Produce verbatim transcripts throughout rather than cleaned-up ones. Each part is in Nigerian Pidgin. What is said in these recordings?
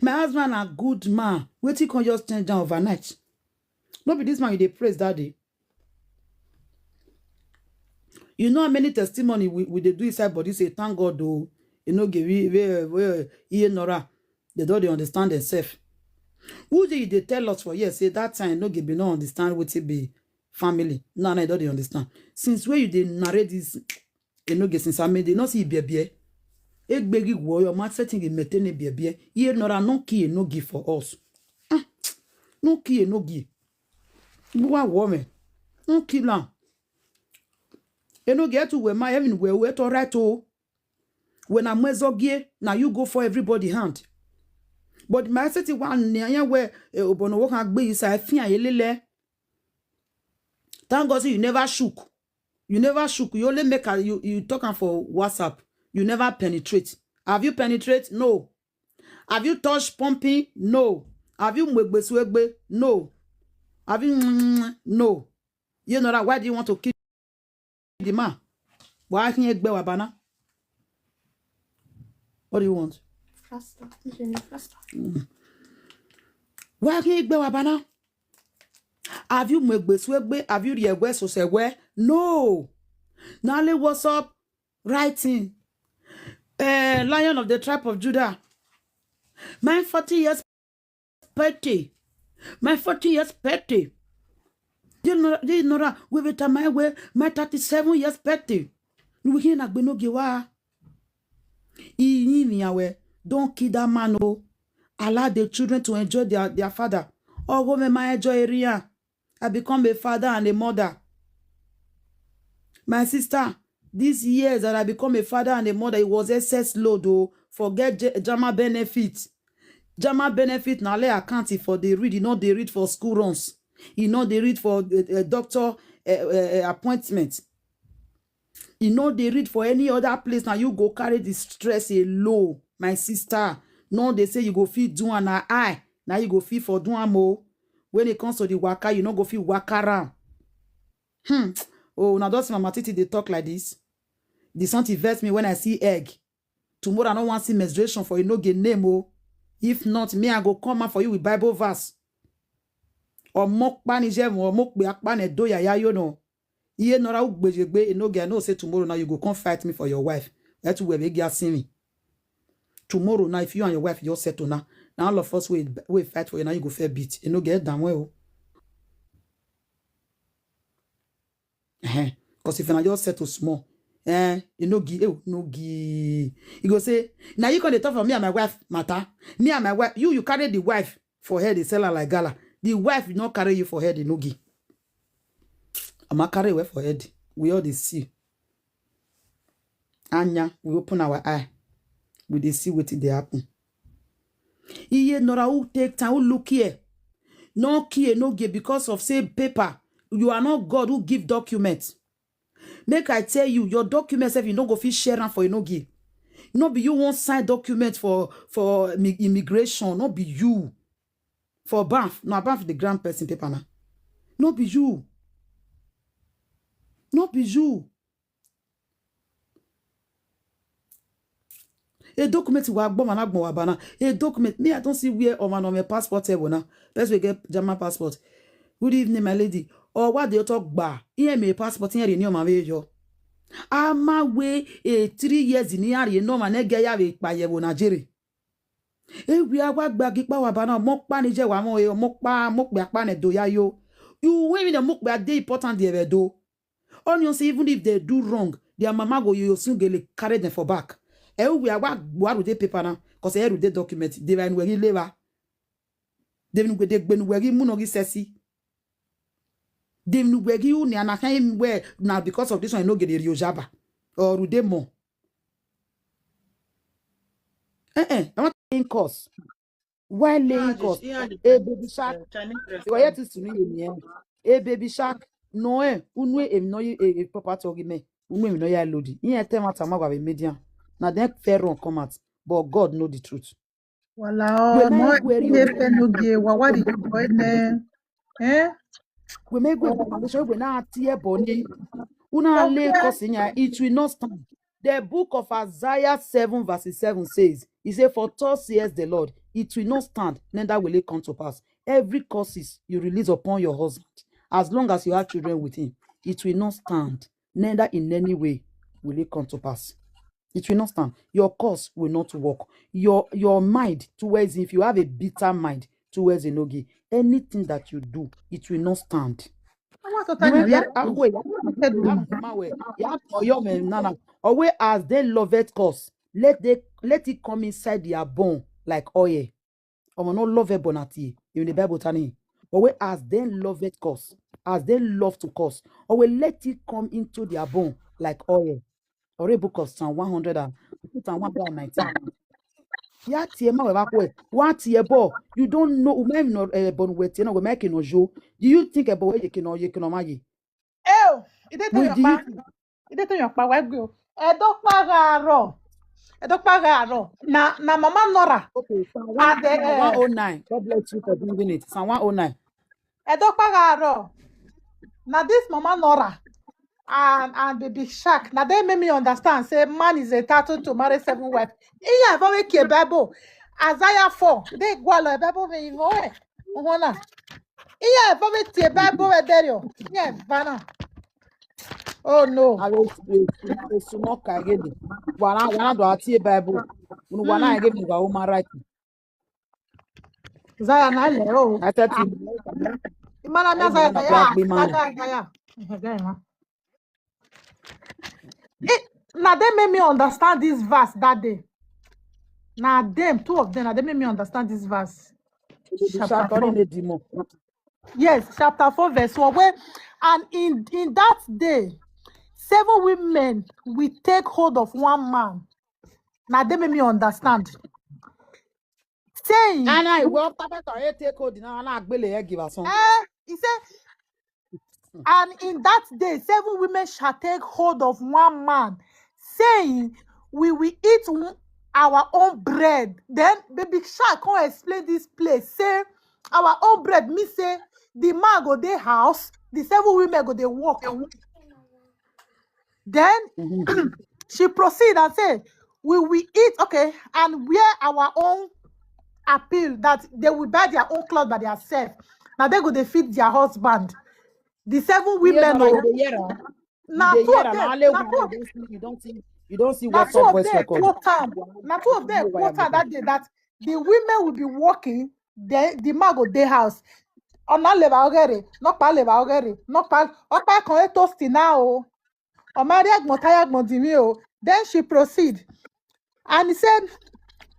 My husband na good man. Wetin come just change down overnight? No be this man you dey praise that day. You know how many testimony we, we dey do inside body say, "Thank God o, e no get we, we, we, iye nora." They don't dey understand themselves. Who dey you dey tell us for here say that time no get be no understand wetin be family? No, no, you don't dey understand. Since where you dey narrate this, e no get since I mean, they no see bie bie. Egbegi wo your man setting in maintain bie bie. Iye nora no kill no give for us. Ah, no kill no give. Buwa woman. No kill am. E no get to where my heaven where we to right o. When I'm wezogie, now you go for everybody hand. But my city one near where obono wo kan gbe isa fi an yelele. Thank God say you never shook. You never shook. You only make a, you, you talk am for WhatsApp. You never penetrate. Have you penetrate? No. Have you touched pumping? No. Have you mwegbe swegbe? No. Have you no? You know that why do you want to kill the man? Why can't you egbe wabana? What do you want? Faster. Faster. Why can't you egbe wabana? Have you mwegbe swegbe? Have you riegwe sosegwe? No. Nale, what's up? Writing. Uh, Lion of the tribe of Judah. My forty years petty. My forty years petty. You know, you know that we will time my way, my thirty-seven years petty. We hear na gbenogewa. Don't kill that man, oh. Allow the children to enjoy their, their father. Oh, women, my enjoy area. I become a father and a mother. My sister, these years that I become a father and a mother, it was excess load, oh. Forget J- Jama benefit. Jama benefit na le account for the read, you know they read for school runs, you know they read for uh, uh, doctor uh, uh, appointment. You know they read for any other place. Now you go carry the stress alone, my sister. No, they say you go feed do an eye. Now you go feed for do am o. When it comes to the waka, you no go fit waka around. Hmm. Oh, now that's my matiti they talk like this. The something vex me when I see egg. Tomorrow I don't want see menstruation for you no get name oh. If not, me I go come out for you with Bible verse. Or mok pani jem or mok be akpane do ya ya you know. Iye nora ugbejegbe e no get no say tomorrow now you go come fight me for your wife. That will be get me. Tomorrow now if you and your wife just settle now, now all of us we we fight for you now you go fair beat. E no get damn well. Because if I just settle small, eh, you no give, eh, no give. You go say, now you can talk for me and my wife matter. Me and my wife, you you carry the wife for head, they sell her like gala. The wife will not carry you for head, no give. I'ma carry away for head. We all dey see. Anya, we open our eye. We dey see wetin dey happen. Iye nora who take time, who look here. No kill, no give because of say paper. You are not God who give document. Make I tell you, your document sef, you no go fit share am for you no give. No be you wan sign document for for immi- immigration, no be you. For banf, no banf the grand person paper na. No be you. No be you. A document wa gboma na gboma bana. A document me I don't see where oman on my passport ever na. Let's we get German passport. Good evening, my lady. Or what they talk ba? Here me passport here in your mama yo. Ama we a three years in here you know man get ya we pa ye wo Nigeria. E we awa gba gi pa wa bana mo pa ni je wa mo e mo pa mo pe apa ne do ya yo. You women mo pe dey important there do. Onions, even if they do wrong, their mama go you soon get carry them for back. E we awa gbaru dey paper na, cause e dey document. They were in wegi labor. They been they been wegi muno gi sesi. They been wegi you ni anakai we na because of this one no get the Rio Jaba or Rude mo. Eh eh, I want in course. Why laying course? A baby shark. You are yet to me. A baby shark. No eh, unwe em no a proper to give me. Unwe no ya lodi. Iye tema tama gwa be media. Na then fair run come out. But God know the truth. Wala o, mo iye fe no ge wa wa di boy ne. Eh? We make good foundation we na tie boni. Una lay course in ya, it will not stand. The book of Isaiah seven verses seven says, he said, "For thus says the Lord, it will not stand, neither will it come to pass." Every curses you release upon your husband, as long as you have children with him, it will not stand, neither in any way will it come to pass. It will not stand. Your curse will not work. Your, your mind towards him, if you have a bitter mind towards Enogi, anything that you do, it will not stand. Awa to tanya, yeah, awe, awa, awa, awa, ya, oyo me, nana. Owe, as they love it, cause let they, let it come inside their bone like oil. Omo, no love it, bonati. In the Bible, tani. Owe, as they love it, cause, as they love to cause, owe, let it come into their bone like oil. Or a book of Psalm one hundred and, Psalm one hundred and nineteen. Ya tie ma we ba kwe. Wa tie bo. You don't know. Ume no, eh, bon we tie no we make no jo. Do you think about where you can, you can, ma ye? Oh, it did tell your pa. It did tell your pa. Where go? Edo pagaro. Edo pagaro. Na, na Mama Nora. Okay, Psalm one oh nine. God bless you for bringing it. Psalm one oh nine. Edo pagaro. Na this Mama Nora and, and Baby Shark. Now they make me understand. Say man is entitled to marry seven wives. Iya, if I make a Bible, Isaiah four. They go a Bible me even. Ona. Iya, if I make a Bible, eh, there you. Yeah, bana. Oh no. Alo, eh, eh, sumo kageni. Wana, wana do ati Bible. Unu wana ege mi ga human right. Zaya na le o. I said to you. Imana na Zaya na ya. Black women. Zaya, Zaya. Zaya, ma. Eh, na they make me understand this verse that day. Na them, two of them, na they make me understand this verse. Chapter four. Yes, chapter four, verse one. Well, and in, in that day, seven women will take hold of one man. Now they make me understand. Saying, and I will, Papa, take hold now, and I will give us some. Eh, he said, and in that day, seven women shall take hold of one man, saying, "We will eat w-, our own bread." Then Baby Shark come explain this place. Say, "Our own bread," mean say the man go dey house, the seven women go dey work. Then she proceed and say, "We will eat, okay, and wear our own apparel, that they will buy their own cloth by themselves. Now they go, they feed their husband." The seven women, oh, now two of them, now two of them, you don't see, you don't see, now two of them quote am. Now two of them quote am that day that the women will be working, the, the man go dey house. Ona leva ogere, no pa leva ogere, no pa, opa kan e toast now. Omari agbon taya agbon di mi o. Then she proceed and he said,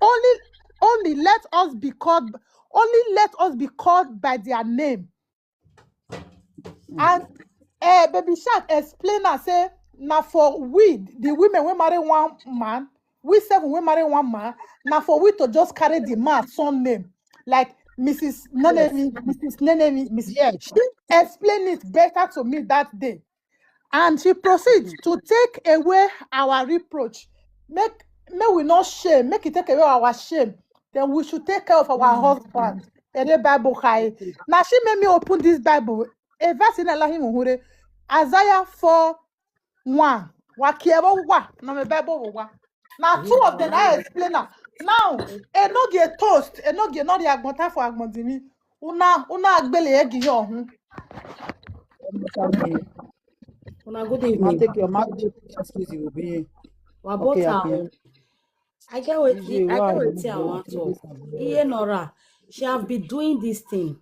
"Only, only let us be called, only let us be called by their name." And, eh, Baby Shark explain and say, "Na for we, the women we marry one man, we seven we marry one man, na for we to just carry the man son name." Like Missus Nenemi, Missus Nenemi, Missus Yes. She explained it better to me that day. And she proceeds to take away our reproach. Make, make we not shame, make it take away our shame. Then we should take care of our husband. And the Bible high. Now she made me open this Bible. A verse in Allah Muhure. Isaiah four one. Wa kiebo wa. No me Bible wa. Now two of them I explain now. Now, enoge toast, enoge no the agbonta for agbondimi. Una, una agbele egi yo. Hmm. Una good evening. Take your mouth. Excuse you, be. Wa bota. I get what I get what I want to. Iye Nora, she have been doing this thing.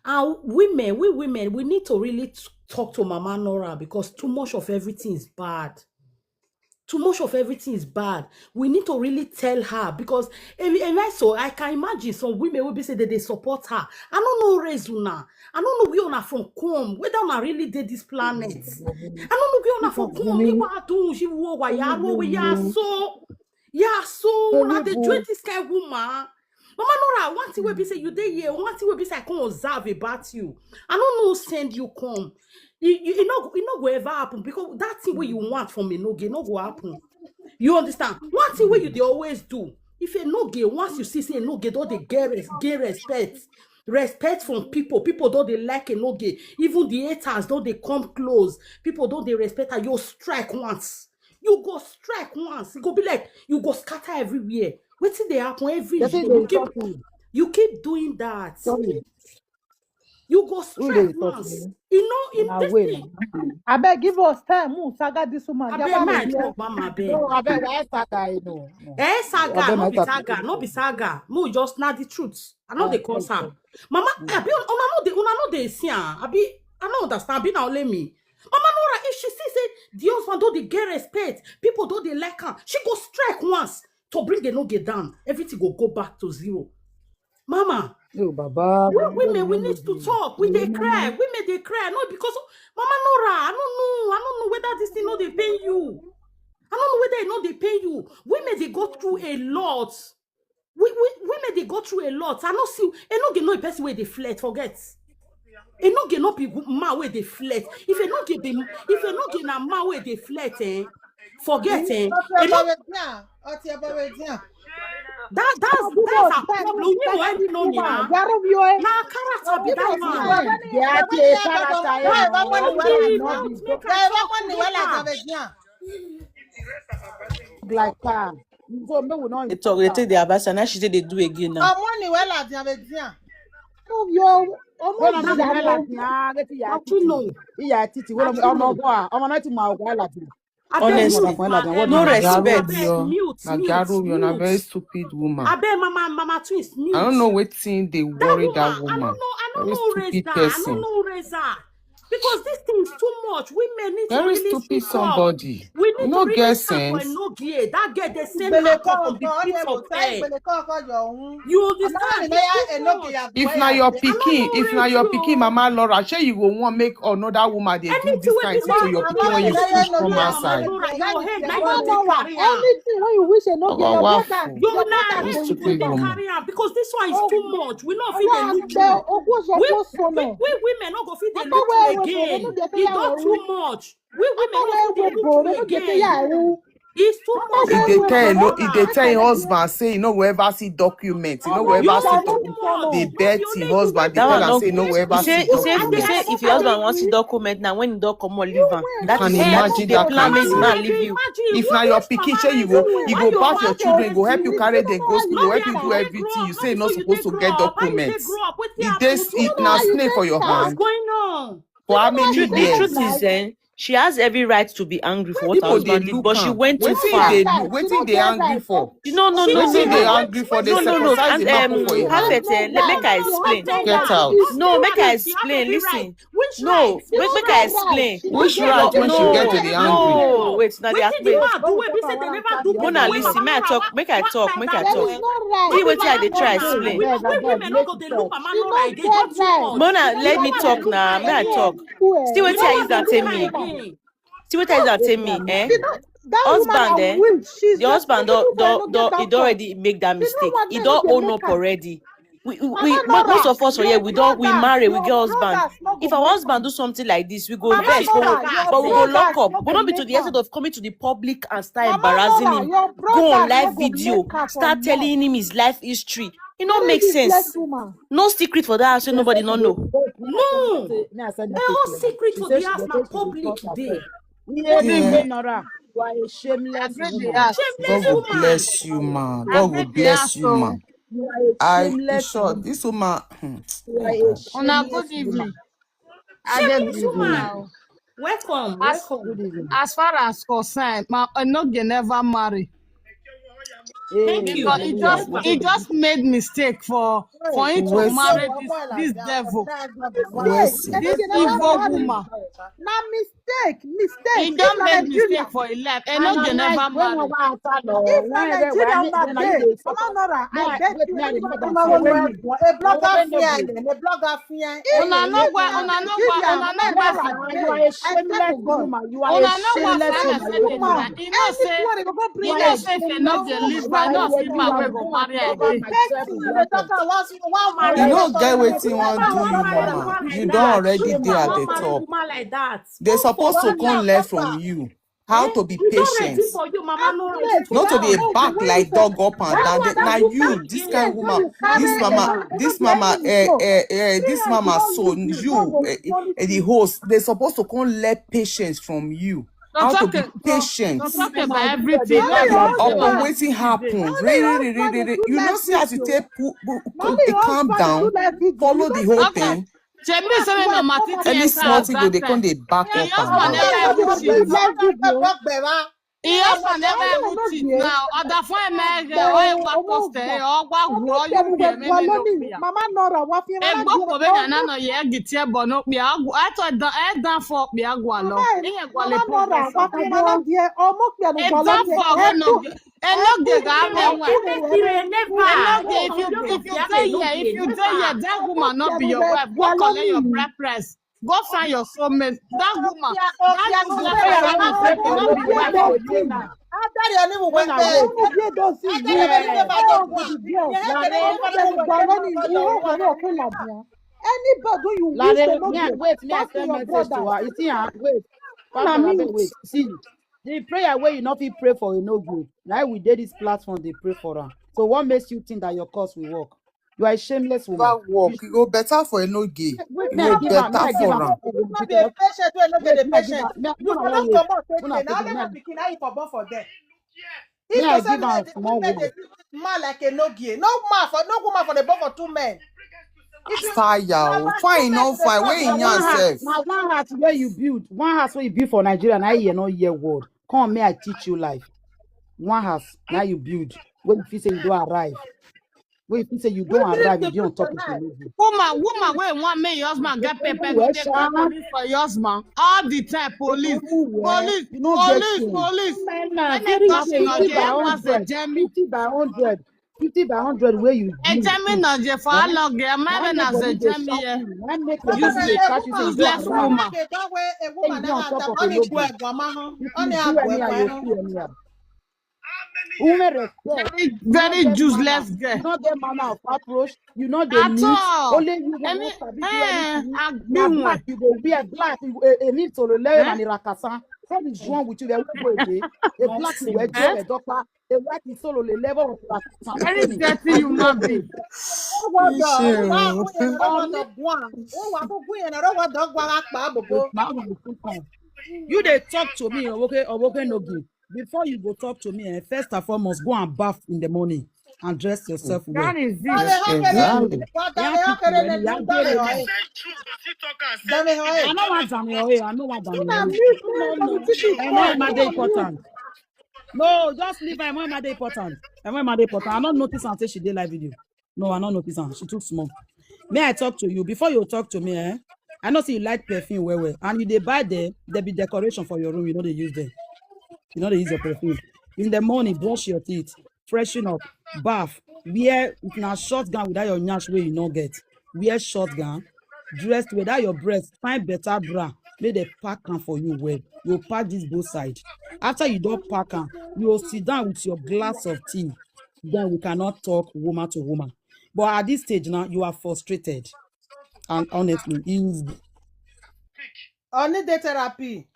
And women, we women, we need to really t-, talk to Mama Nora, because too much of everything is bad. Too much of everything is bad. We need to really tell her, because if, if I so, I can imagine some women will be say that they support her. I don't know reason now. I don't know where una from come. Whether una really did this planet. I don't know where una from come. Iwa tun shi wo wa ya ro we ya so. Yeah, so una dey join this kind woman. Mama Nora, one thing wey be say you dey here, one thing wey be say I come observe about you. I no know who send you come. E, e, e no, e no go ever happen, because that thing wey you want from Enoge no go happen. You understand? One thing wey you dey always do, if Enoge, once you see say Enoge don dey get res-, get respect, respect from people, people don dey like Enoge, even the haters don dey come close, people don dey respect her, you strike once. You go strike once, e go be like you go scatter everywhere. Wetin dey happen every Person day? dey You keep insult me. You keep doing that. Sorry. You go Who dey strike insult once. me? You know, in Na this way thing. Na. Abeg, give us time. Mu saga this woman. Abeg, Yaba my dey here. Talk, mama, abeg. No, abeg, why saga you know? No. Eh, saga, Abeg, no my be saga. saga, no be saga. No, just na the truth. I know Ah, they call okay. am. Mama, Mm. abi una no dey una no dey see am. Abi I no understand. Abi na only me. Mama Nora, if she see say the husband don dey get respect, people don dey like am, she go strike once to bring the no get down. Everything go go back to zero. Mama, Yo, Baba, we Baba, women we Baba, need to Baba. Talk. We dey cry. Women dey cry. No, because Mama Nora, I don't know. I don't know whether this thing no dey pain you. I don't know whether e no dey pain you. Women dey go through a lot. We we women dey go through a lot. I no see. E no get no person wey dey flirt. Forget. E no get no be man wey dey flirt. If e no get be if e no get na man wey dey flirt, eh? Forget, eh? E no Ọtí ọba wẹ̀ díà. that that's that's her problem. You know, I know me now. Na character be that one. Their their character, eh, Don't no be be, not no make be her Ẹ̀rọ talk. wọn ni wọ́n là tàbí díà. Like her. So make we not They talk, they take their bash, and now she say they do again now. Ọmọ ni wọ́n là tàbí díà. Move your ọmọ When I'm ìyá not lọ. Like, ah, get your But you know, attitude. Your attitude. When I'm, I'm not going. I'm not in my way like this. Honestly, When I'm like, what no do you respect. Abeg, mute, Na mute, Garu, you're a very mute. stupid woman. Abeg, mama, mama twins, mute. I don't know wetin dey That worry woman, that I don't woman. know, I don't Very know raise stupid her. I don't person. Know raise her. Because this thing is too much. Women need to Very really stupid speak up. Somebody. We You need to no really get stand for sense. Enogie. That girl, they send Ìgbèlè her kọ́ come from the ọkọ pit ọ̀rẹ́ of kò tá hell. ìgbèlè kọ́ ọkọ yọ òun. You Àmọ́ understand? Ìgbéyà It's too Enogie much. àbí If na your pikin, if na your pikin, Mama Laura, shey you go wan make another woman dey do this kind thing to your pikin when you school come outside? Your head na you go take carry am. Anything when you wish a no Oh, get your wow. brother, You your na brother head This you go go stupid take woman. Carry am because this one is too much. We no fit Ọwọ́ dey look àgbẹ̀ you. ogún We, ọ̀ṣọ́gbó we, sọnù. we women no go fit dey look Agbáwo you ẹ̀wẹ̀ bò rẹ̀ ló again. jẹ́ It's fẹ́yàwó not rú. Too much. We women Agbáwo no fit ẹ̀wẹ̀ dey bò look rẹ̀ you ló jẹ́ again. fẹ́yàwó rú. It's too much. If they Don't tell worry no, if they about tell her. your husband say you no go ever see document, you no go You ever see are document. too much. They But bet you him only do husband, they That tell one am no say no go good. ever He say, see he say, he document. say, if your husband wants to document now, when he don't come on, leave am. That Can is you why imagine they that plan kind make of the thing? man leave you. If na your pikin, shey you go, you go bath your children, go help you carry them go school, go help you do everything. You say you not supposed to get document. If this, if na snake for your hand, Going on. For how many The truth, the years? Truth is, eh, she has every right to be angry for what her People dey husband did, look but she am. Went too Wetin far. Dey do? Wetin dey angry for? No, no, no, Wetin dey no. Angry for? Dey No, no, no. circumcise And the apple for um, him hand. Harriet, eh, let, make I explain. Get out. No, make I explain. Listen. No, make, make I explain. Which right when she get to the angry? No, wait. Now they Wetin the explain. man do wey be say they never do before? Mona, listen. May I talk? Make I talk. Make I talk. It's not right. See wetin I dey try Women, explain. women, women no go dey look Mama Nora again. Don't too much. Mona, let me talk now. May I talk? See wetin I use that tell me. See wetin I use that tell me, eh? Husband, eh? The husband don don don he don already make that mistake. He don own up already. We, we, we mo- most of us for here, we don, we marry, we get husband. If our husband do something like this, we go vex, but we, but we go lock up. But not be to the extent of coming to the public and start embarrassing him. Go on live video, start telling him his life history. It no make sense. No secret for that house, so nobody no know. No. The whole secret for the house na public dey. Yeah. Nora, you are a shameless woman. God will bless you, man. God will bless you, man. I in short, this woman. Hmm. Una good evening. I get Shameless good woman. Now. Welcome. As, Welcome. As far as concerned, my Enogie never marry. Thank you. Because he just he just made mistake for for him to marry this, this devil. This evil woman. Na mistake, mistake. He just made mistake for his life. Enogie never marry. If na Nigeria una dey, Mama Nora, I bet you. A blogger fear, a blogger fear. Una no gwa, una no gwa, una no gwa. You are a shameless woman. You are a shameless woman. You know say, you know say if you no dey live, I no see man wey go marry again. You no get wetin wan do you, mama. You don already dey at the top. They supposed to come learn from you how to be patient. Not to dey back like dog up and down. They- Na you, this kind woman, this mama, this mama, eh, eh, eh, this mama. So you, eh, eh, the host, they supposed to come learn patience from you. How to be patient upon wetin happen. Really, really, really, really. You know, see as you take pu- pu- pu- calm down, follow the whole thing. Any small thing go dey come dey back up and down. Your husband never even cheat now. Other fine man, eh, oh, what post, eh, oh, what, what, you be a man, no fear. Mama Nora, what fear? Eh, go for me, na no, yeah, get here, but no fear. I thought the head down for me, I go along. Eh, go le progress. Head down for, no, eh, no, get that man. If you, if you dey here, if you dey here, that woman not be your wife. Go collect your bread press. Go find your soulmate. That woman, that useless woman, will not be wife for you. Anybody wey you wish to no get, wait, me I send message to her. You see, ah, wait. Pastor, abeg, wait. See, the prayer wey you no fit pray for, e no go. Na we dey this platform dey pray for am. So what makes you think that your cause will work? You are a shameless woman. That work, e go better for Enogie. E go better for am. Una be patient, wey no get the patient. You for don comot take care. Na only one pikin na you for born for there. If you say make the women dey look man like Enogie, no man for, no woman for dey born for two men. Fire o, fine no fine. Where in yarn sef? Na one house wey you build, one house wey you build for Nigeria, na you no hear word. Come, may I teach you life. One house na you build, wey you feel say you don arrive. Wey you feel say you don arrive, you dey on top of the level. Woman, woman wey want make your husband get pepper, go take call police for your husband. All the time, police, police, police, police. Any person no dey, everyone say, "Jemmy." Fifty by hundred. Fifty by hundred wey you give. Ejemi na je for how long? Am I even as Ejemi here? Useless woman. Very, very useless girl. You no get manner of approach. You no dey meet. Only you go sabi do anything. Na black you go wear, black you go, eh, eh, need to learn and rakasa. What is wrong with you? A black you wear, a white is solo le level of that. Very dirty human being. You dey talk to me, Owoke, Owoke no good. Before you go talk to me, eh, first and foremost, go and bath in the morning and dress yourself well. That is it. Exactly. I no want Dami Oye. I no want Dami Oye. Enwe Emma dey important. No, just leave her. Enwe Emma dey important. Enwe Emma dey important. I no notice am say she dey live video. No, I no notice am. She too small. May I talk to you? Before you talk to me, eh? I know say you like perfume well well. And you dey buy there, there be decoration for your room, you no dey use them. You no dey use your perfume. In the morning, brush your teeth, freshen up, bath, wear, if na short gown without your nyash wey you no get, wear short gown, dress well, that your breast, find better bra, make dem pack am for you well. You pack this both side. After you don pack am, you go sit down with your glass of tea. Then we cannot talk woman to woman. But at this stage now, you are frustrated. And honestly, it is. I need the therapy.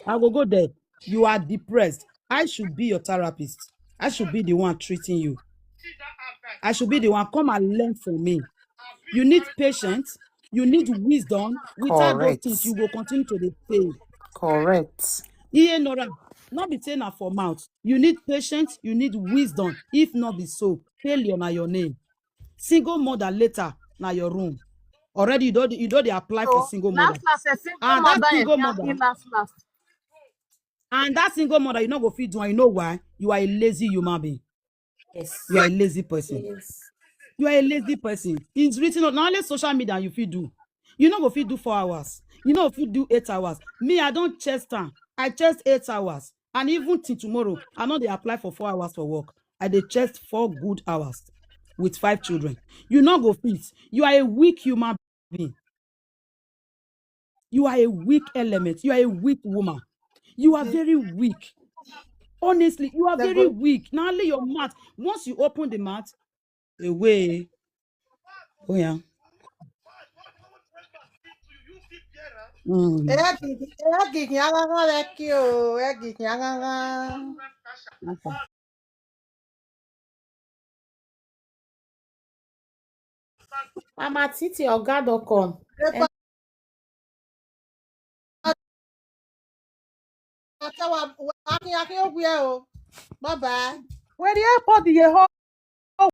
I go go there. You are depressed. I should be your therapist. I should be the one treating you. I should be the one. Come and learn from me. You need patience. You need wisdom. Without those things, you go continue to dey fail. Correct. Iye Nora, not be say na for mouth. You need patience. You need wisdom. If not be so, failure na your name. Single mother later na your room. Already you don, you don dey apply for single mother. Last, last, a single mother, last, last. And that single mother, you no go fit do am. You know why? You are a lazy human being. Yes. You are a lazy person. Yes. You are a lazy person. It's written on, na only social media you fit do. You no go fit do four hours. You no go fit do eight hours. Me, I don chest am. I chest eight hours. And even till tomorrow, I no dey apply for four hours for work. I dey chest four good hours with five children. You no go fit. You are a weak human being. You are a weak element. You are a weak woman. You are very weak. Honestly, you are very weak. Na only your mouth. Once you open the mouth, away. Oh yeah. Mm. Mama Titi, oga don come. I tell am, Akin, Akin, oh, yeah, oh. Bye bye. Where the airport dey hot?